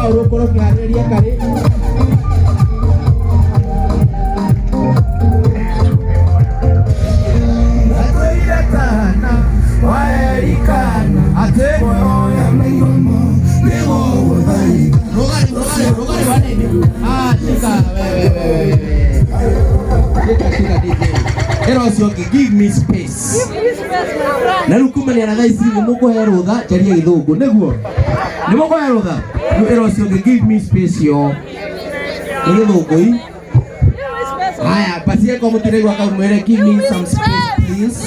Paul ũkorwo ũkĩharĩrĩria karĩ. Atwĩire kana waerikana Atĩ Oya maigomo nĩgũgũthaitha rũgari rũgari rũgari wanini. Ah, shika wewe wewe wewe. Shika shika DJ. Ĩra ũcio ũngĩ give me space. Na rĩu kumania na thaa ici nĩ mũkũhe rũtha njarie gĩthũngũ nĩguo nĩ mũkũhe rũtha rĩu ĩra ũcio ũngĩ give me space yo nĩ gĩthũngũ i haya basi eko mũtiraigua kau mwĩre give me some space please.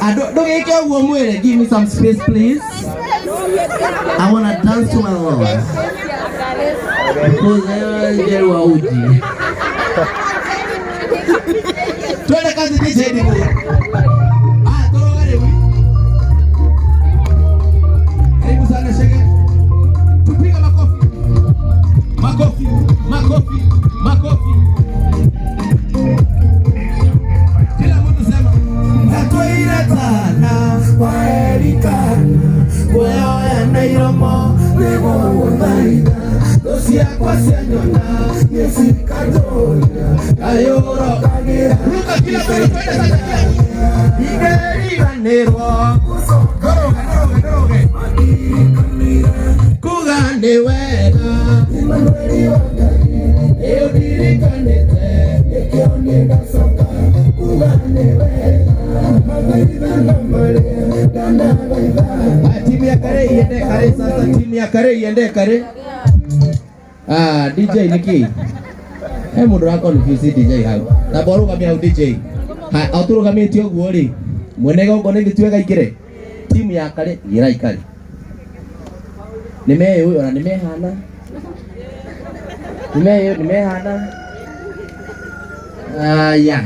Andũ ndũgĩke ũguo mwĩre give me some space please. I wanna dance to my Lord. Because njeru wa uji. Twende kazi DJ Dibu. Ah, toroga rĩu. Karibu sana Shege. Tupiga makofi. Makofi, makofi, makofi. Kila mtu sema Atwĩire tana waerikana Kuoya na iromo nĩgũgũthaitha Thũ ciakwa cianyona nĩcikanjũria kayuro. Kagĩra Ruka kila mtu twende sasa kila mtu. Ingeriganĩrwo. Ndoroge, ndoroge, ndoroge. Kuga nĩ wega. Imanueli wa Ngai Nĩ ũndirikanĩte. Nĩkĩo nĩndacoka kuga nĩ wega Mathaithana marĩa ndanathaitha Haya, timu ya Kare iende Kare sasa, timu ya Kare iende Kare. Ah, DJ niki. He mundu ra confuse DJ hau. Na borugamia hau DJ. Ha, aturugamĩtie ũguo rĩ. Mwene igongona ithuĩ twega ingĩre. Timu ya Kare gĩra ikare. Nĩ meyũĩ ona nĩ mehana. Nĩ meyũĩ nĩ mehana. Aya.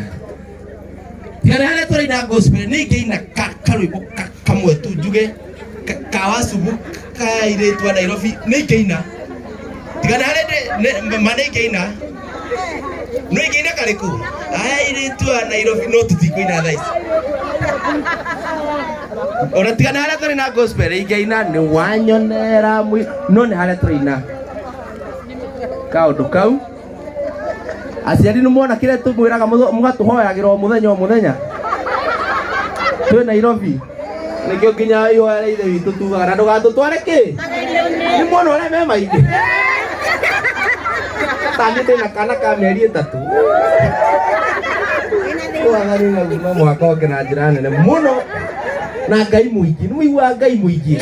Tigana harĩa tũraina gospel nĩ ingĩina karwĩmbo kamwe tu njuge ka wacubu ka airĩtu a Nairobi nĩ ingĩina. Tigana harĩa ma nĩ ingĩina. No ingĩina karĩkũ? Airĩtu a Nairobi no tũtikũina thaa ici. Ona tigana harĩa tũrĩ na gospel ingĩina nĩ wanyonera mwi no nĩ harĩa tũraina kaũndũ kau aciari nĩ mona kĩrĩa tũmwĩraga mũgatũhoyagĩra o mũthenya o mũthenya twĩ Nairobi nĩkĩo nginya ihoya rĩa ithe witũ tugaga na ndũgatũtware kĩ nĩ mwana ũrĩa me maingĩ taniĩ ndĩna kana ka mĩeri 3 wathani naguo no mũhaka oke na njĩra nene mũno na ngai mũingĩ nĩ mũiguaga ngai mũingĩ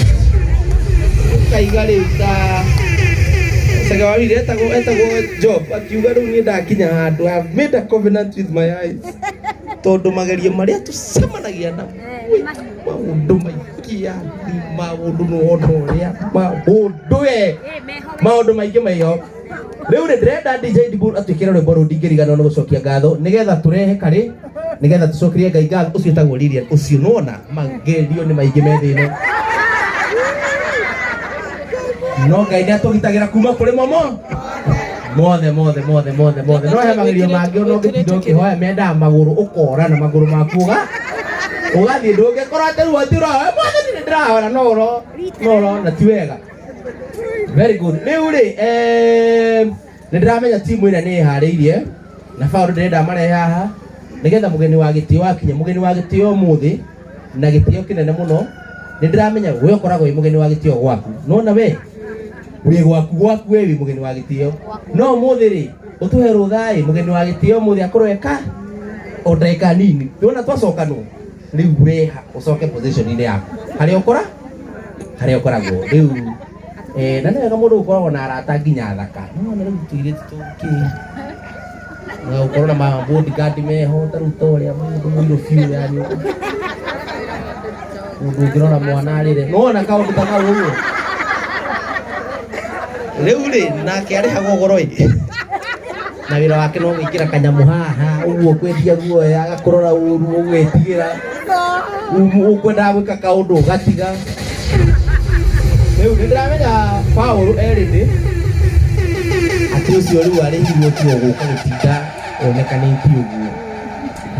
ũkaiga rĩu ta Chege Wawiri etagwo etagwo Job akiuga rĩu niĩ ndakinya handũ I have made a covenant with my eyes tondũ magerio marĩa tũcemanagia namo maũndũ maingĩ yaani maũndũ nĩwona ũrĩa maũndũ we maũndũ maingĩ maiho rĩu rĩ ndĩrenda DJ Dibul atwĩkĩre rwĩmbo rũu ndingĩriganĩrwo nĩ gũcokia ngatho nĩgetha tũrehe karĩ nĩgetha tũcokerie Ngai ngatho ũcio wĩtagwo Lilian ũcio nĩwona magerio nĩ maingĩ me thĩ ĩno no Ngai nĩ atũgitagĩra kuma kũrĩ momo mothe mothe mothe mothe mothe no he magerio mangĩ ona ũngĩtinda ũkĩhoya mendaga magũrũ ũkora na magũrũ maku ũga ũgathiĩ ndũngĩkorwo atĩ rĩu atĩ ũrahoya mwathani nĩ ndĩrahoya no ũro no ũrona ti wega very good rĩu rĩ nĩ ndĩramenya timu ĩrĩa nĩ ĩharĩirie na Paul ndĩrenda marehe haha nĩgetha mũgeni wa gĩtĩo akinya mũgeni wa gĩtĩo ũmũthĩ na gĩtĩo kĩnene mũno nĩ ndĩramenya we ũkoragwo wĩ mũgeni wa gĩtĩo gwaku nona we wĩ gwaku gwaku we wĩ mũgeni wa gĩtĩo no ũmũthĩ rĩ ũtũhe rũtha ĩ mũgeni wa gĩtĩo ũmũthĩ akorwo eka o ndagĩka nini ndĩrona twacokanwo rĩu we ũcoke position-inĩ yaku harĩa ũkora harĩa ũkoragwo rĩu na nĩ wega mũndũ gũkoragwo na arata nginya athaka nĩwona rĩu tũirĩtu tũkĩ na gũkorwo na ma bodyguard meho ta rĩu ta ũrĩa mũndũ mũirũ biũ yani mũndũ ũngĩrora mwana arĩre nĩwona kaũndũ ta kau ũguo rĩu rĩ nake arĩhagwo goro ĩ na wĩra wake no gwĩkĩra kanyamũ haha ũguo kwendia guoya agakũrora ũru ũgetigĩra ũkwendaga gwĩka kaũndũ ũgatiga rĩu nĩ ndĩramenya Paul erĩndĩ atĩ ũcio rĩu arĩhirwo ti ũgũka gũtinda onekanĩte ũguo.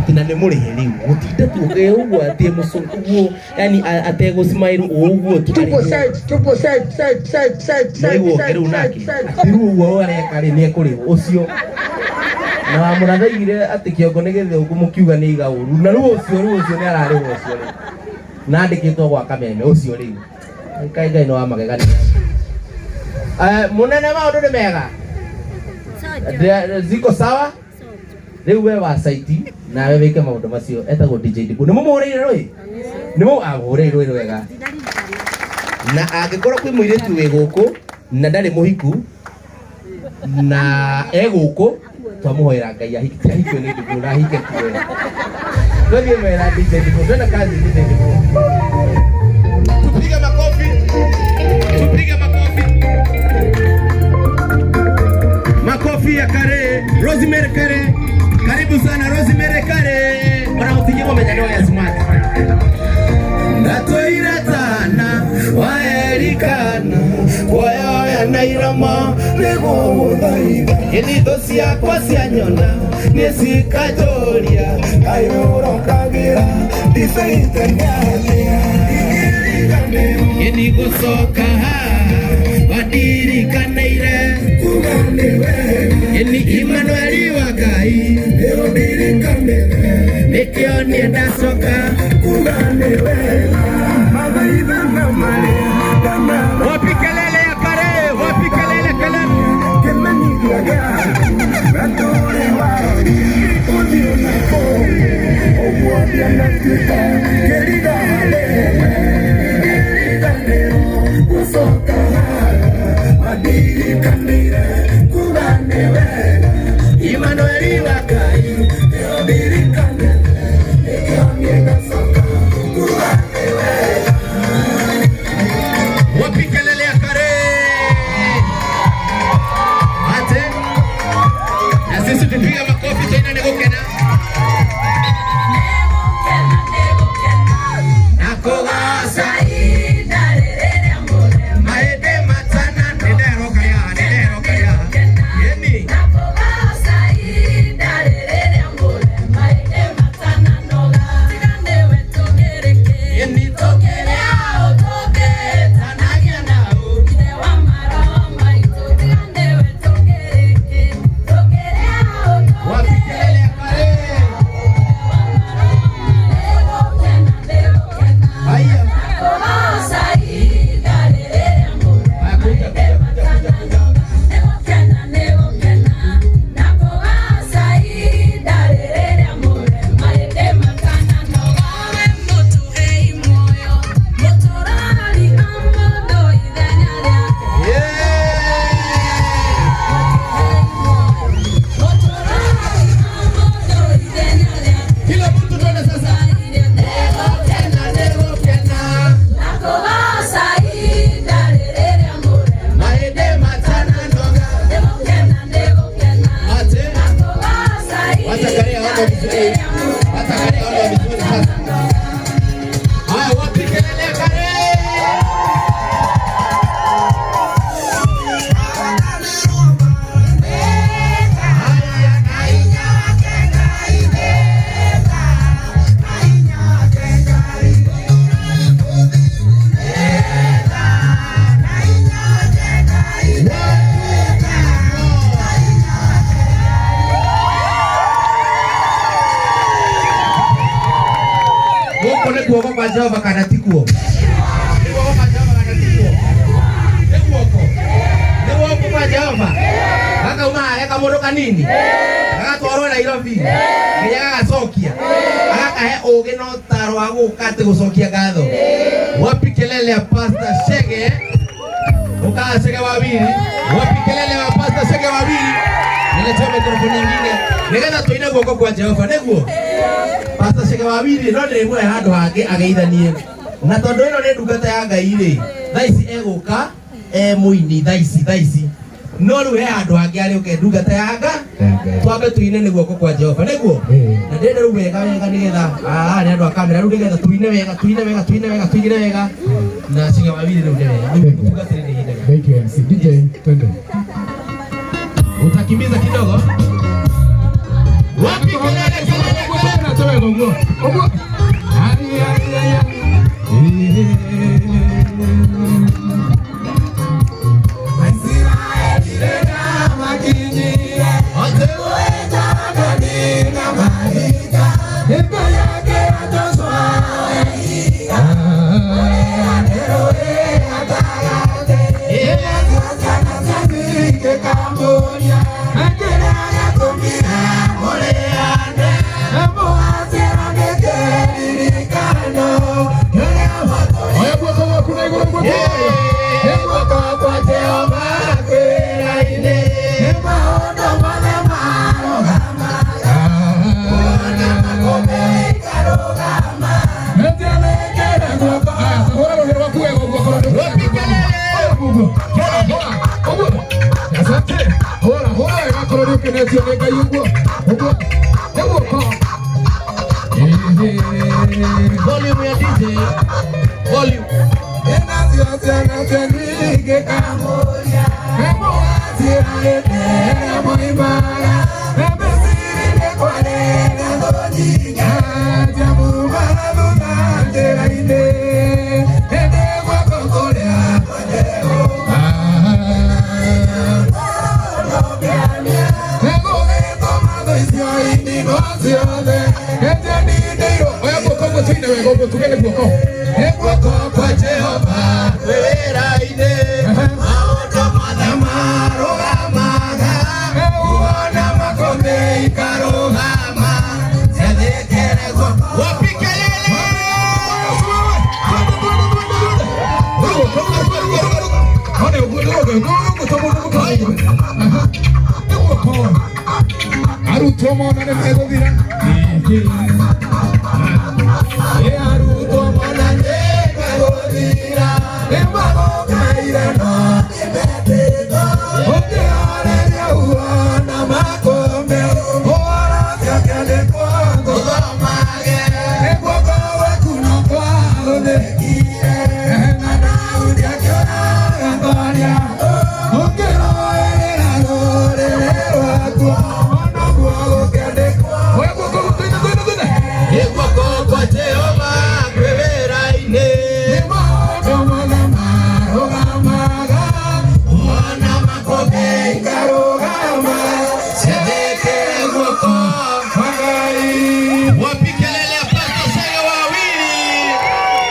Atä na nä må rä he rä u gå tinda tuge å guo atä må cå yani ategå smile å guo tu 2%, 2%, 7, 7, 7, 7, naiguo rä u nake atä rä u å guo areka rä nä ekå rä wo å cio na wamũrathaigire atĩ kĩongo nĩ gĩthũku mũkiuga nĩ iga ũru na rĩu ũcio rĩu ũcio nĩ ararĩhwo ũcio rĩu na andĩkĩtwo gwa kameme ũcio rĩu Ngai Ngai nĩ wa magegania. Mũnene maũndũ nĩ mega. Ziko sawa rĩu we wa saiti nawe wĩke maũndũ macio etagwo DJ Dibu nĩ mũmũhũrĩire rũĩ nĩ mũ ahũrĩire rũĩ rwega na angĩkorwo kwĩ mũirĩtu wĩ gũkũ na ndarĩ mũhiku na e gũkũ twamũhoera Ngai ahike ahikio nĩ Dibu na ahike tu we twathiĩ mera DJ Dibu twenda kazi DJ Dibu. Tupige makofi. Tupige makofi. Makofi ya Kare, Rosemary Kare. Karibu sana Rosemary Kare. Ona mũtige mũmenya nĩ wa smart. Ndatũire tana waerikana kuoyoya na iromo nĩgũgũthaitha ĩni thũ ciakwa cianyona nĩ cikanjũria kaĩ ũrokagĩra ndicaite nĩatĩa ĩni gũcoka haha wandirikanĩire kuga nĩwe ĩni Imanueli wa Ngai nĩkĩo niĩ ndacoka kuga nĩwe. Wapi kelele ya Kare? Wapi kelele kelele? Imanueli wa Ngai. Wapi kelele ya Kare? Ate. Na sisi tupiga makofi tena nĩ gũkena. Na kũgoca maĩndĩ matana nĩ nderoka rĩa nĩ nderoka rĩa. Yeni. Yeni tũkĩrĩa tũngĩtanagia nao. Wapi kelele ya Kare? Haya. Haya, kuja, kuja, kuja, kuja, kuja. Yeah. Kila mtu twende sasa. Kena nĩgũkena maĩndĩ matananoga. Ate. Wacha Kare aone vizuri. Wacha Kare aone vizuri sasa. Haya, wapi kelele ya Kare? Gũkũ nĩ guoko kwa Jehova kana ti kuo? Nĩ guoko kwa Jehova kana ti kuo? Nĩ guoko. Nĩ guoko kwa Jehova. Gakauma haha kamũndũ kanini. Gagatwarwo Nairobi. Nginya gagacokia. Agakahe ũgĩ na ũtaro wa gũka atĩ gũcokia ngatho. Wapi kelele ya Pastor Shege? Ukaa Shege wawili. Wapi kelele ya Pastor Shege wawili? Niletea mikrofoni nyingine. Nĩgetha tũine guoko kwa Jehova nĩguo. Pastor Shege wawili no ndĩrĩmũhe handũ hangĩ ageithanie. Na tondũ ĩno nĩ ndungata ya Ngai rĩ, thaa ici egũka e mũini thaa ici thaa ici. No rĩu he handũ hangĩ arĩũke ndungata ya Ngai. Twambe tuine nĩ guoko kwa Jehova nĩguo. Na ndĩrenda rĩu wega wega nĩgetha nĩ andũ a kamera rĩu nĩgetha tuine wega tuine wega tuine wega tuigire wega. Na Shege wawili rĩu nĩ wega. Rĩu mũtungatĩri nĩ ihinda rĩake. Thank you MC. DJ, twende. Utakimbiza kidogo. Wapi kelele kelele kelele? Ũguo ũguo. Ai, ai, ai, ai. Oya guoko gwaku na igũrũ guoko. Guoko kwa Jehova kwĩra-inĩ. Hũra rũhĩ rwaku wega ũguo korwo nĩ Wapi kelele? Ũguo. Hũra, ũguo. Asante. Hũra, hũra wega korwo nĩ ũkenetio nĩ Ngai ũguo. Ũguo. Nĩ guoko. Volume ya DJ. Volume. Oya guoko ũguo tũine wega ũguo tuge nĩ guoko. Nĩ guoko Kwa Jehova kwĩra-inĩ. Maũndũ mothe marũgamaga. Uona makũmbĩ ikarũgama. Ciathĩkĩre guoko. Wapi kelele? Arutwo mona nĩ megũthira. Arutwo mona nĩ megũthira. Nĩ magũkaire no